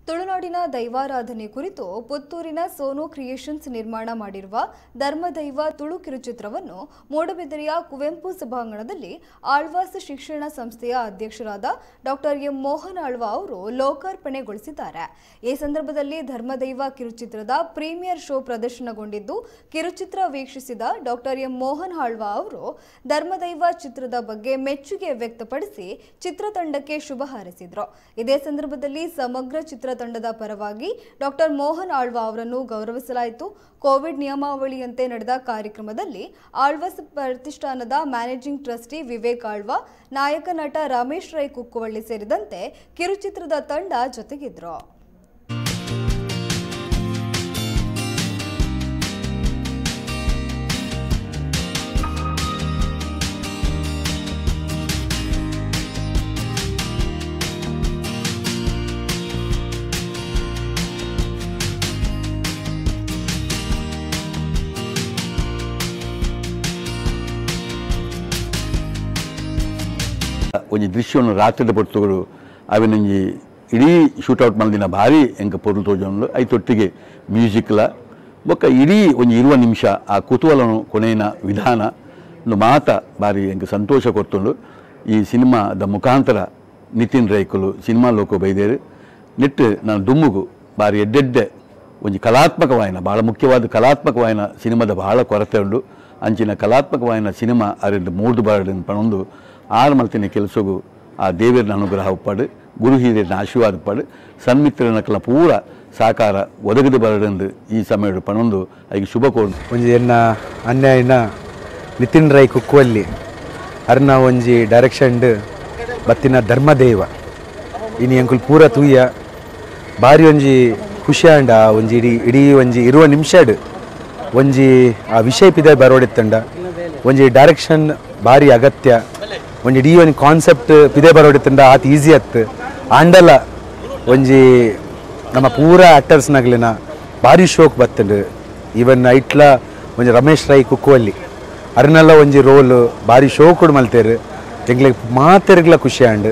ತುಳುನಾಡಿನ ದೈವಾರಾಧನೆ ಕುರಿತು ಪುತ್ತೂರಿನ ಸೋನು ಕ್ರಿಯೇಷನ್ಸ್ ನಿರ್ಮಾಣ ಮಾಡಿರುವ ಧರ್ಮದೈವ ತುಳು ಕಿರುಚಿತ್ರವನ್ನು ಮೂಡುಬಿದಿರೆಯ ಕುವೆಂಪು ಸಭಾಂಗಣದಲ್ಲಿ ಆಳ್ವಾಸ್ ಶಿಕ್ಷಣ ಸಂಸ್ಥೆಯ ಅಧ್ಯಕ್ಷರಾದ ಡಾಕ್ಟರ್ ಎಂ ಮೋಹನ್ ಆಳ್ವಾ ಅವರು ಲೋಕಾರ್ಪಣೆಗೊಳಿಸಿದ್ದಾರೆ. ಈ ಸಂದರ್ಭದಲ್ಲಿ ಧರ್ಮದೈವ ಕಿರುಚಿತ್ರದ ಪ್ರೀಮಿಯರ್ ಶೋ ಪ್ರದರ್ಶನಗೊಂಡಿದ್ದು, ಕಿರುಚಿತ್ರ ವೀಕ್ಷಿಸಿದ ಡಾಕ್ಟರ್ ಎಂ ಮೋಹನ್ ಆಳ್ವಾ ಅವರು ಧರ್ಮದೈವ ಚಿತ್ರದ ಬಗ್ಗೆ ಮೆಚ್ಚುಗೆ ವ್ಯಕ್ತಪಡಿಸಿ ಚಿತ್ರತಂಡಕ್ಕೆ ಶುಭ ಹಾರೈಸಿದರು. ಇದೇ ಸಂದರ್ಭದಲ್ಲಿ ಸಮಗ್ರ ಚಿತ್ರತಂಡದ ಪರವಾಗಿ ಡಾಕ್ಟರ್ ಮೋಹನ್ ಆಳ್ವಾ ಅವರನ್ನು ಗೌರವಿಸಲಾಯಿತು. ಕೋವಿಡ್ ನಿಯಮಾವಳಿಯಂತೆ ನಡೆದ ಕಾರ್ಯಕ್ರಮದಲ್ಲಿ ಆಳ್ವಾಸ್ ಪ್ರತಿಷ್ಠಾನದ ಮ್ಯಾನೇಜಿಂಗ್ ಟ್ರಸ್ಟಿ ವಿವೇಕ್ ಆಳ್ವಾ, ನಾಯಕ ನಟ ರಮೇಶ್ ರೈ ಕುಕ್ಕುವಳ್ಳಿ ಸೇರಿದಂತೆ ಕಿರುಚಿತ್ರದ ತಂಡ ಜೊತೆಗಿದ್ರು. ಒಂಜಿ ದೃಶ್ಯವನ್ನು ರಾತ್ರಿದ ಪೊರ್ತುಗಳು ಅವಿನೊಂಜಿ ಇಡೀ ಶೂಟೌಟ್ ಮಲ್ದಿನ ಭಾರಿ ಎಂಕ ಪೊರ್ಲು ತೋಜೊಂಡು ಐತೊಟ್ಟಿಗೆ ಮ್ಯೂಸಿಕ್ಲ ಬೊಕ್ಕ ಇಡೀ ಒಂಜಿ 20 ನಿಮಿಷ ಆ ಕುತೂಹಲನು ಕೊನೆಯ ವಿಧಾನ ಒಂದು ಮಾತ ಭಾರಿ ಎಂಕ ಸಂತೋಷ ಕೊರ್ತುಂಡು. ಈ ಸಿನಿಮಾದ ಮುಖಾಂತರ ನಿತಿನ್ ರೈಕುಲು ಸಿನಿಮಾ ಲೋಕ ಬೈದೇರು ನೆಟ್ಟು ನಾನು ದುಮ್ಮುಗು ಭಾರಿ ಎಡ್ಡೆಡ್ಡೆ ಒಂಜಿ ಕಲಾತ್ಮಕವಾಯಿನ ಭಾಳ ಮುಖ್ಯವಾದ ಕಲಾತ್ಮಕವಾಯಿನ ಸಿನಿಮಾದ ಭಾಳ ಕೊರತೆ ಉಂಡು. ಅಂಚಿನ ಕಲಾತ್ಮಕವಾಯಿನ ಸಿನಿಮಾ ಅರೆಂದು ಮೂರ್ದು ಬಾರಡು ಪಣೊಂದು ಆರು ಮಲ್ತಿನ ಕೆಲಸಗೂ ಆ ದೇವರನ ಅನುಗ್ರಹ ಉಪ್ಪಾಡು, ಗುರು ಹಿರಿಯರನ್ನ ಆಶೀರ್ವಾದ ಉಪ್ಪಾಡು, ಸನ್ಮಿತ್ರನಕಲ ಪೂರ ಸಾಕಾರ ಒದಗದು ಬರಡೆಂದು ಈ ಸಮಯ ಪಣೊಂದು ಐಗೆ ಶುಭ ಕೋರು. ಒಂಜಿ ಎನ್ನ ಅನ್ಯಾಯನ ನಿತಿನ್ ರೈ ಕುಕ್ಕುವಲ್ಲಿ ಅರ್ನ ಒಂಜಿ ಡೈರೆಕ್ಷನ್ ಬತ್ತಿನ ಧರ್ಮದೈವ ಇನಿ ಅಂಕುಲ್ ಪೂರ ತೂಯ ಭಾರಿ ಒಂಜಿ ಖುಷಿಯಾಂಡ ಒಂಜಿ ಇಡೀ ಇಡೀ ಒಂಜಿ 20 ನಿಮಿಷಡ್ ಒಂಜಿ ಆ ವಿಷಯ ಪಿದ ಬರೋಡಿತ್ತಂಡ ಒಂಜಿ ಡೈರೆಕ್ಷನ್ ಭಾರಿ ಅಗತ್ಯ ಒಂಜಿ ಇಡೀ ಒಂಜಿ ಕಾನ್ಸೆಪ್ಟ್ ಪಿದೆ ಬರೋಡಿತ್ತಂಡ ಆತ ಈಸಿ ಅತ್ತು ಆಂಡಲ ಒಂಜಿ ನಮ್ಮ ಪೂರ ಆ್ಯಕ್ಟರ್ಸ್ನಾಗ್ಲಿನ ಭಾರಿ ಶೋಕ್ ಬತ್ತಂಡು. ಈವನ್ ಐಟ್ಲ ಒಂಜಿ ರಮೇಶ್ ರೈ ಕುಕ್ಕುವಲ್ಲಿ ಅರ್ನೆಲ್ಲ ಒಂಜಿ ರೋಲ್ ಭಾರಿ ಶೋಕ್ ಮಲ್ತೇರು ಎಂಗ್ಲಿಗೆ ಮಾತೆರ್ಗ್ಲ ಖುಷಿ ಆಂಡ್.